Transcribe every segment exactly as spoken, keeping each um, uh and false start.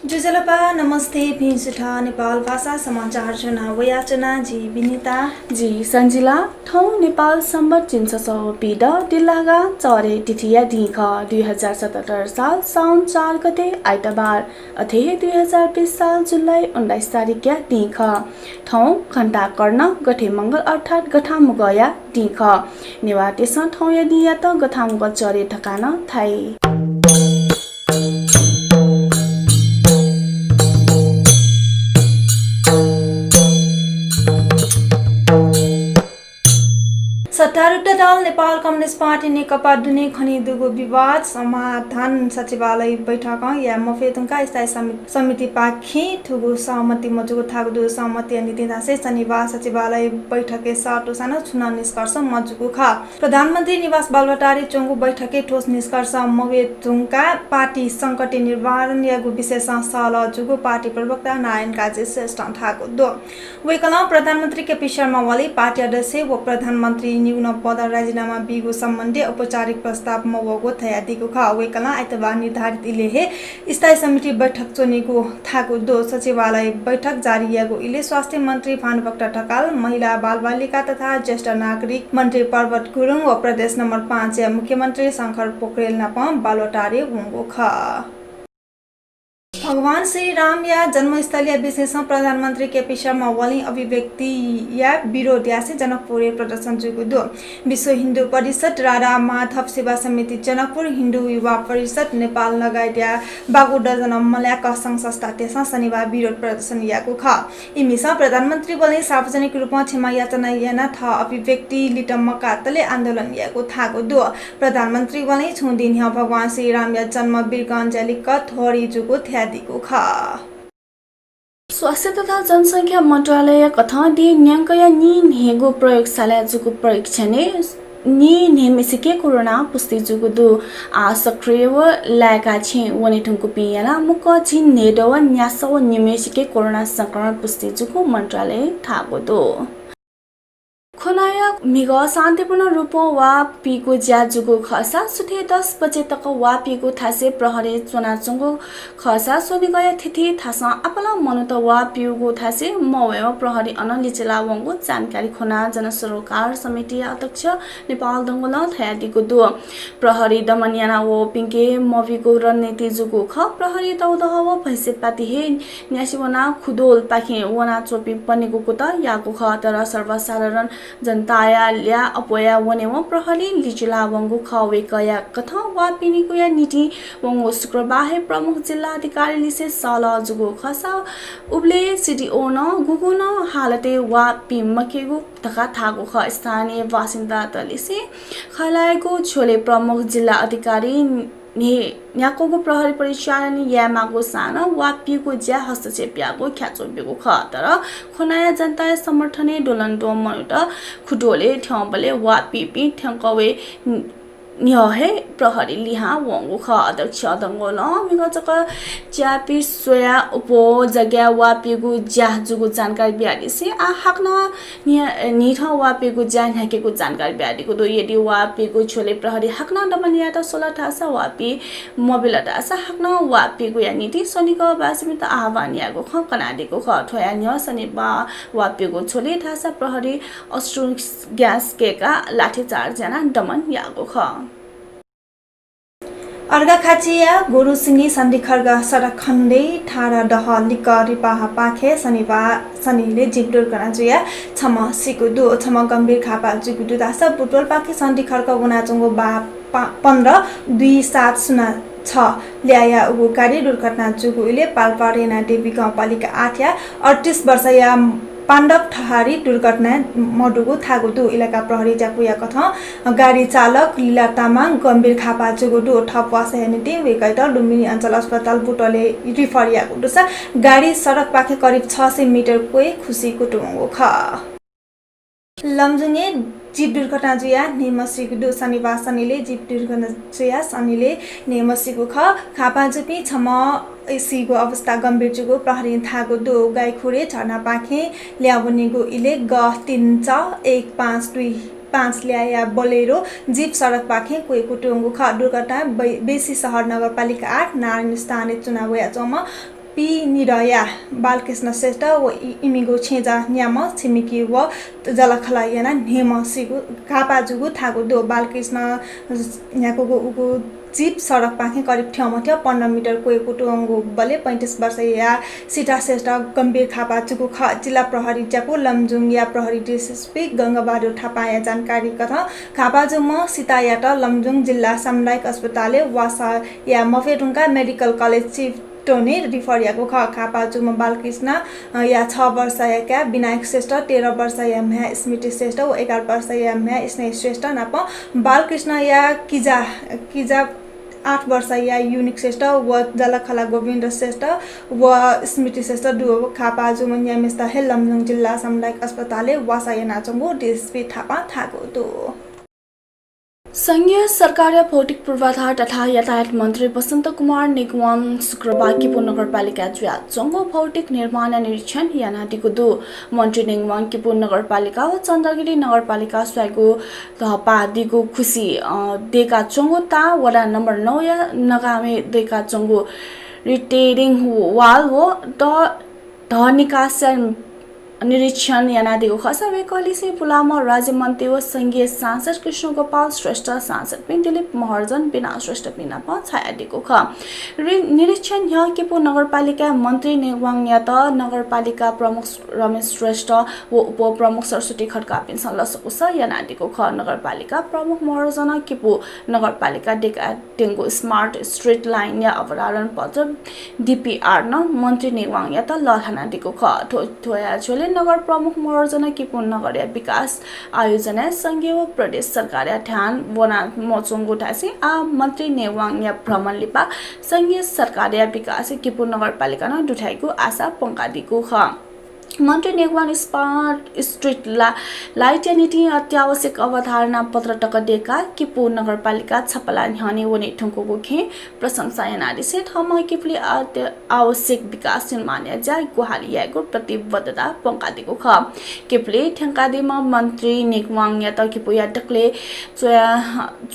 ज्वजलपा, नमस्ते, भिं सुथ, नेपाल भाषा समाचार ज्वना वयाच्वना, जि विनिता। जि सञ्जिला। थौं नेपाल सम्बत झिंछसः व पीदँ दिल्लागा चःह्रे तिथिया दिं खः, दुई हजार सतहत्तर साल साउन चार गते आइतबार, अथे हे दुई हजार बीस साल जुलाई उन्नाइस तारिखया दिं खः। थौं घण्टा कर्ण गथे मंगल अर्थात् गथांमुगःया दिं खः। नेवाःतय्सं थौंया दिंयात गथांमुगः चःह्रे धकाः नं धाइ। सत्तारूढ दल नेपाल कम्युनिस्ट पार्टी नेकपा दुने खनी दुगु विवाद समाधान सचिवालय बैठकं याये मफये धुंकाः स्थायी समिति समितिपाखें थुगु सहमति मजूगु धाःगु दु। सहमतिया निंतिं धाःसा शनिबार सचिवालय बैठकय् सःतूसां नं छुं नं निष्कर्ष मजूगु खः। प्रधानमन्त्री निवास बालुवाटारय् च्वंगु बैठकय् ठोस निष्कर्ष मवये धुंकाः पार्टी संकट निवारण यायेगु विषयसं सहलह जूगु पार्टी प्रवक्ता नारायण काजी श्रेष्ठं धाःगु दु। वय्कलं प्रधानमन्त्री केपी शर्मा ओली, पार्टी अध्यक्ष व प्रधानमन्त्री निगू नं पदं राजीनामा बीगु सम्बन्धी औपचारिक प्रस्ताव मवःगु धयादीगु खः। वय्कलं आइतबार निर्धारित इलय् हे स्थायी समिति बैठक च्वनीगु धाःगु दु। सचिवालय बैठक जारी याःगु इलय् स्वास्थ्य मन्त्री भानुभक्त ढकाल, महिला बालबालिका तथा ज्येष्ठ नागरिक मन्त्री पर्वत गुरुङ व प्रदेश नम्बर पाँचया मुख्यमन्त्री शंकर पोखरेल नाप बालुवाटारय् वंगु खः। भगवान श्री रामया जन्मस्थलया विषयसं प्रधानमन्त्री केपी शर्मा ओलीं अभिव्यक्तिया विरोध यासें जनकपुरय् प्रदर्शन जूगु दु। विश्व हिन्दू परिषद, राधा माधव सेवा समिति जनकपुर, हिन्दू युवा परिषद नेपाल लगायतया बागु दर्जन मल्याक संघ संस्थातय्सं शनिबार विरोध प्रदर्शन याःगु खः। इमिसं प्रधानमन्त्री ओलीं सार्वजनिक रूपं क्षमा याचना यानाः थः अभिव्यक्ति लित मकातले आन्दोलन यायेगु धाःगु दु। प्रधानमन्त्री ओलीं छुं दिं न्ह्यः भगवान श्री रामया जन्म वीरगञ्जया लिक्क ध्वरी जूगु धयादीगु खः। स्वास्थ्य तथा जनसंख्या मन्त्रालय कथं देय् न्यंकया नीन्हय्गू प्रयोगशालाय् जूगु परीक्षणय् नीन्हय्म्हेसिके कोरोना पुष्टि जूगु दु। आः सक्रिय व लाय्का छेँ वने धुंकूपिंया ला मुक्कं झिंन्हय्दँ व न्यासः व निम्हय्सिके कोरोना संक्रमण पुष्टि जूगु मन्त्रालयं धाःगु दु। खोनाया म्हिगः शान्तिपूर्ण रूपं वाः पीगु ज्या जूगु खःसा सुथय् दस बजे तक वाः पीगु थासय् प्रहरी च्वनाच्वंगु खःसा स्वनिगःया थीथी थासं आपालं मनूत वाः पीगु थासय् मवयेवं प्रहरी अन लिचिला वंगु जानकारी खोना जनसरोकार समितिया अध्यक्ष नेपाल दंगोलं धयादीगु दु। प्रहरी दमन याना वःपिंके मबीगु रणनीति जूगु खः। प्रहरी तौदह व भैंसेपाति हे न्यासि वनाः खुदोलपाखें वनाच्वंपिं पनेगु कुतः याःगु खः, तर सर्वसाधारण जनताया ल्याः अप्वया वनेवं प्रहरी लिचिला वंगु खः। वय्कःया कथं वाः पीनिगुया निंतिं वंगु शुक्रबार हे प्रमुख जिल्ला अधिकारी लिसे सहलह जूगु खःसा उबलय् सिडिओ नं गुगुं नं हालतय् वाः पी मकेगु धकाः धाःगु खः। स्थानीय बासिन्दात लिसे खँ ल्हायेगु झ्वलय् प्रमुख जिल्ला अधिकारी न्हे-, न्ह्याक्वगु प्रहरी परिचालन यायेमाःगु सां नं वाः पीगु ज्याय् हस्तक्षेप याःगु ख्याच्वः ब्यूगु खः। तर खोनाया जनताया समर्थनय् द्वलंद्वः मनूत खुदोलय् थ्यंबलय् वाः पीपिं थ्यंक वये न्ह्यः हे प्रहरी लिहां वंगु खः। अध्यक्ष दंगोलं म्हिगः जक ज्या पी स्वयाः अप्वः जग्याय् वाः पीगु ज्या जूगु जानकारी बियादिसें आः हाकनं न्हि-, न्हिथं वाः पीगु ज्या न्ह्याकेगु जानकारी बियादीगु दु। यदि वाः पीगु झ्वलय् प्रहरी हाकनं दमन यायेत स्वल धाःसा वाः पी मबिल धाःसा हाकनं वाः पीगुया निंतिं स्वनिगःवासीपिन्त आह्वान याःगु खँ कनादीगु खः। थ्वया न्ह्यः शनिबाः वाः पीगु झ्वलय् धाःसा प्रहरी अश्रु ग्यास कय्काः लाठीचार्ज यानाः दमन याःगु खः। अर्घाखाँचीया गुरुसिंगी सन्धिखर्क सडक खण्डय् ठाडा दह लिक्क रिपाहापाखे शनिबाः सनिलय् जीप दुर्घटना जुयाः छम्ह सीगु दु, छम्ह गम्भीर घाःपाः जूगु दु धाःसा बुटवलपाखे सन्धिखर्क वनाच्वंगु बाः पा-, पन्ध्र दुई सात शून्य छ ल्याःया उगु गाडी दुर्घटना जूगु इलय् पाल्पा रेना देवी गाउँपालिका आठया अडतिस वर्षया पाण्डव ठहरी दुर्घटनाय् मदुगु धाःगु दु। इलाका प्रहरी ज्याकुया कथं गाडी चालक लीला तामाङ गम्भीर घाःपाः जूगु दु। थप वासःया निंतिं वय्कःयात लुम्बिनी अञ्चल अस्पताल बुटवलय् रिफर याःगु दुसा गाडी सडकपाखे करिब छ सय मिटर क्वय् खुसी कुतुं वंगु खः। लमजुङय् जीप दुर्घटना जुयाः न्हय्म्ह सीगु दु। शनिबाः सनिलय् जीप दुर्घटना जुयाः सनिलय् न्हय्म्ह सीगु खः। घाःपाः जूपिं छम्ह सीगु अवस्था गम्भीर जूगु प्रहरीं धाःगु दु। गाईखुरे झरनापाखें ल्याः वनीगु इलय् ग तीन च एक पाँच दुई पाँच ल्याःया बोलेरो जीप सडकपाखें क्वय् कुतुं वंगु खः। दुर्घटनाय् बै-, बेसीसहर नगरपालिका आठ नारायणी स्थानय् च्वना वयाच्वंम्ह पी निरया बालकृष्ण श्रेष्ठ व इ-, इमिगु छेँजः न्याम्ह छिमिकी व जःलाखःला यानाः न्हय्म्ह सीगु घाःपाः जूगु धाःगु दु। बालकृष्ण न्ह्याकूगु उगु जीप सडकपाखें करिब थ्यंमथ्यं पन्ध्र मिटर क्वय् कुतुं वंगु बलय् पैंतिस वर्षया सीता श्रेष्ठ गम्भीर घाःपाः जूगु खः। जिल्ला प्रहरी ज्यापु लमजुङया प्रहरी डिएसपी गंगाबहादुर थापाया जानकारी कथं घाःपाः जूम्ह सीतायात लमजुङ जिल्ला सामुदायिक अस्पतालय् वासः याये मफये धुंकाः मेडिकल कलेज चितवनय् रिफर याःगु खः। घाःपाः जूम्ह बालकृष्ण, अ, या छ वर्षया काय् विनायक श्रेष्ठ, तेह्र वर्षया म्ह्याय् स्मृति श्रेष्ठ व एघार वर्षया म्ह्याय् स्नेह श्रेष्ठ नाप बालकृष्णया किजा, किजा आठ वर्षया युनिक श्रेष्ठ व जःलाखःला गोविन्द श्रेष्ठ व स्मृति श्रेष्ठ दु। घाःपाः जूम्ह न्याम्हेसित हे लमजुङ जिल्ला सामुदायिक अस्पतालय् वासः यानाच्वंगु डिएसपी थापां धाःगु दु। संघीय सरकारया भौतिक पूर्वाधार तथा यातायात मन्त्री बसन्त कुमार नेगवाङ शुक्रबार किपू नगरपालिकाय् जुयाच्वंगु भौतिक निर्माणया निरीक्षण यानादीगु दु। मन्त्री नेगवाङ किपू नगरपालिका व चन्द्रगिरी नगरपालिका स्वयेगु धपाः दीगु खुसी, अ, दयेकाच्वंगु ताः वडा नम्बर नौया नगामय् दयेकाच्वंगु रिटेनिङ वाल व द-, धनिकासया निरीक्षण यानादीगु खःसा वय्कःलिसे पुलांम्ह राज्यमन्त्री व संघीय सांसद कृष्णगोपाल श्रेष्ठ, सांसदपिं दिलीप महर्जन, बिना श्रेष्ठपिं नाप छ्वयादीगु खः। रि-, निरीक्षण न्ह्यः किपू नगरपालिकाया मन्त्री नेगवाङयात नगरपालिका प्रमुख रमेश श्रेष्ठ व उपप्रमुख सरस्वती खड्कापिन्सं लसकुस यानादीगु खः। नगरपालिका प्रमुख महर्जनं किपू नगरपालिका दयेकाः त्यंगु स्मार्ट स्ट्रीट लाइनया अवधारण पत्र, डिपिआर, नं मन्त्री नेगवाङयात लःल्हानादीगु खः। थ्व, थ्वया झ्वलय् नगर प्रमुख महर्जनं किपू नगरया विकास आयोजनाय् संघीय व प्रदेश सरकारया ध्यान वना मच्वंगु धासें आः मन्त्री नेगवाङया भ्रमण लिपा संघीय सरकारया विकासय् किपू नगरपालिकां नं दुथ्याइगु आशा प्वंकादीगु खः। मन्त्री नेगवाङं स्मार्ट स्ट्रीट ला-, लाइटया निंतिं अत्यावश्यक अवधारणा पत्र तक दयेकाः किपू नगरपालिका छपला न्ह्यःने वने धुंकूगु खँय् प्रशंसा यानादिसें थःम्हं किपुली अत्य-, आवश्यक विकास निर्माणया ज्याय् ग्वाहालि यायेगु प्रतिबद्धता प्वंकादीगु खः। किपुली थ्यंकादीम्ह मन्त्री नेगवाङयात किपूया दकलय् च्वया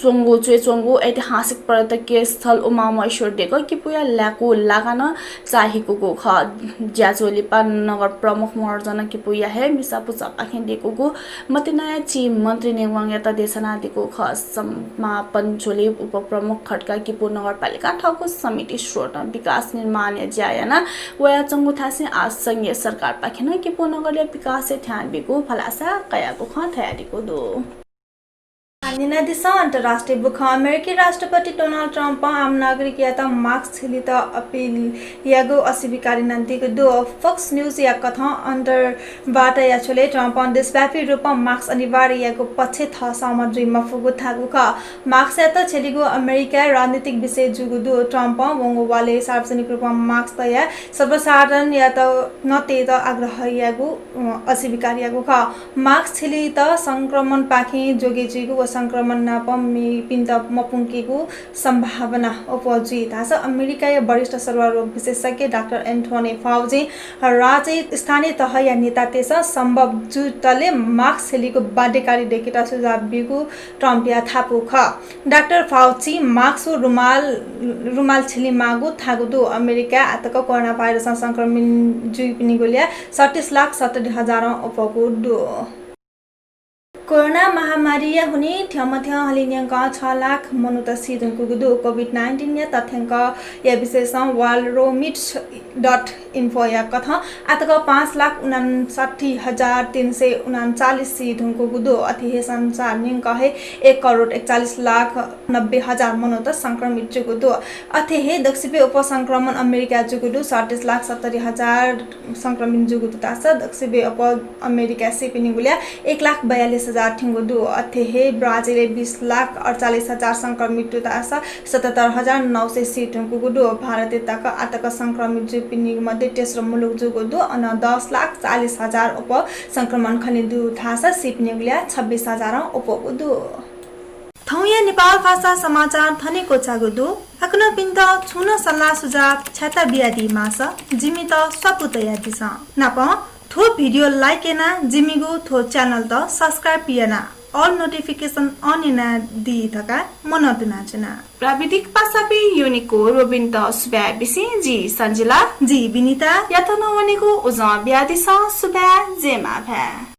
च्वंगु, च्वय् च्वंगु ऐतिहासिक पर्यटकीय स्थल उमामहेश्वर देगः किपूया लाय्कू लागां नं चाःहिकूगु खः। ज्याझ्वः लिपा नगर प्रमुख महर्जनं किपूया हे मिसा पुचःपाखें दयेकूगु मतिनाया चिं मन्त्री नेगवाङयात देछानादीगु खः। समापन झ्वलय् उपप्रमुख खड्कां किपू नगरपालिकां थःगु समिति स्रोतं विकास निर्माणया ज्या याना वयाच्वंगु धासें आः संघीय सरकारपाखें नं किपू नगरया विकासय् ध्यान बीगु भलसा कयागु खँ धयादीगु दु। न्यनादिसँ अन्तर्राष्ट्रिय बुखँ। अमेरिकी राष्ट्रपति डोनाल्ड ट्रम्पं आम नागरिकयात मास्क छिलेत अपिल यायेगु अस्वीकार यानादीगु दु। Fox News या कथं अन्तर्वार्ताया झ्वलय् ट्रम्पं देशव्यापी रूपं मास्क अनिवार्य यायेगु पक्षय् थः सहमत जुइ मफुगु धाःगु खः। मास्कयात छिलेगु अमेरिकाय् राजनीतिक विषय जूगु दु। ट्रम्पं वंगु वालय् सार्वजनिक रूपं मास्क तयाः सर्वसाधारणयात नतयेत आग्रह यायेगु, अ, अस्वीकार याःगु खः। मास्क छिलेत संक्रमणपाखें जोगे जुइगु व संक्रमण नाप मेपिन्त मपुंकेगु सम्भावना अप्वः जुइ धाःसा अमेरिकाया वरिष्ठ सरुवा रोग विशेषज्ञ डाक्टर एन्थोनी फाउचीं राज्य स्थानीय तहया नेतातय्सं सम्भव जुइतले मास्क छिलेगु बाध्यकारी दयेकेत सुझाव ब्यूगु ट्रम्पया धापू खः। डाक्टर फाउचीं मास्क व रुमाल, रुमाल छिलेमाःगु धाःगु दु। अमेरिकाय् आःतक कोरोना भाइरसं संक्रमित जुइपिनिगु ल्याः सैंतिस लाख सत्तरी हजारं अप्वःगु दु। कोरोना महामारीया हुनिं थ्यंमथ्यं हलिंन्यंकं छ लाख मनूत सी धुंकूगु दु। COVID nineteen या तथ्याङ्कया विषयसं Worldometer dot info या कथं आःतक पाँच लाख उनान्साठी हजार तीन सय उनान्चालिस सी धुंकूगु दु। अथे हे संसार न्यंकं हे एक करोड एकचालिस लाख नब्बे हजार मनूत संक्रमित जूगु दु। अथे हे दक्वसिबय् अप्वः संक्रमण अमेरिकाय् जूगु दु। सैंतिस लाख सत्तरी हजार संक्रमित जूगु दु धाःसा दक्वसिबय् अप्वः अमेरिकाय् सीपिनिगु ल्याः एक लाख बयालिस हजार थ्यंगु दु। अथे हे ब्राजिलय् बीस लाख अडचालिस हजार संक्रमित दु धाःसा सतहत्तर हजार नौ सय सी धुंकूगु दु। भारतय् तक आःतक संक्रमित जूपिनिगु मध्ये तेस्रो मुलुक जूगु दु। अन दस लाख चालिस हजार अप्वः संक्रमण खनेदु धाःसा सीपिनिगु ल्याः छब्बिस हजारं अप्वःगु दु। थौंया नेपाल भाषा समाचार थन हे क्वचाःगु दु। हाकनं छिकपिन्त छुं नं सल्लाह सुझाव छ्याता बियादी माःसा जिमित स्वापू तयादिसँ। नापं थ्व video like यानाः जिमिगु थ्व channel त subscribe यानाः all notification on यानादी धकाः मनंतुनाच्वना। प्राविधिक पासापिं युनिको रोबिनत सुभाय् बिसें जि सञ्जिला। जि विनिता। यात नं वनेगु उजं बियादिसँ। सुभाय्, जय मांभाय्।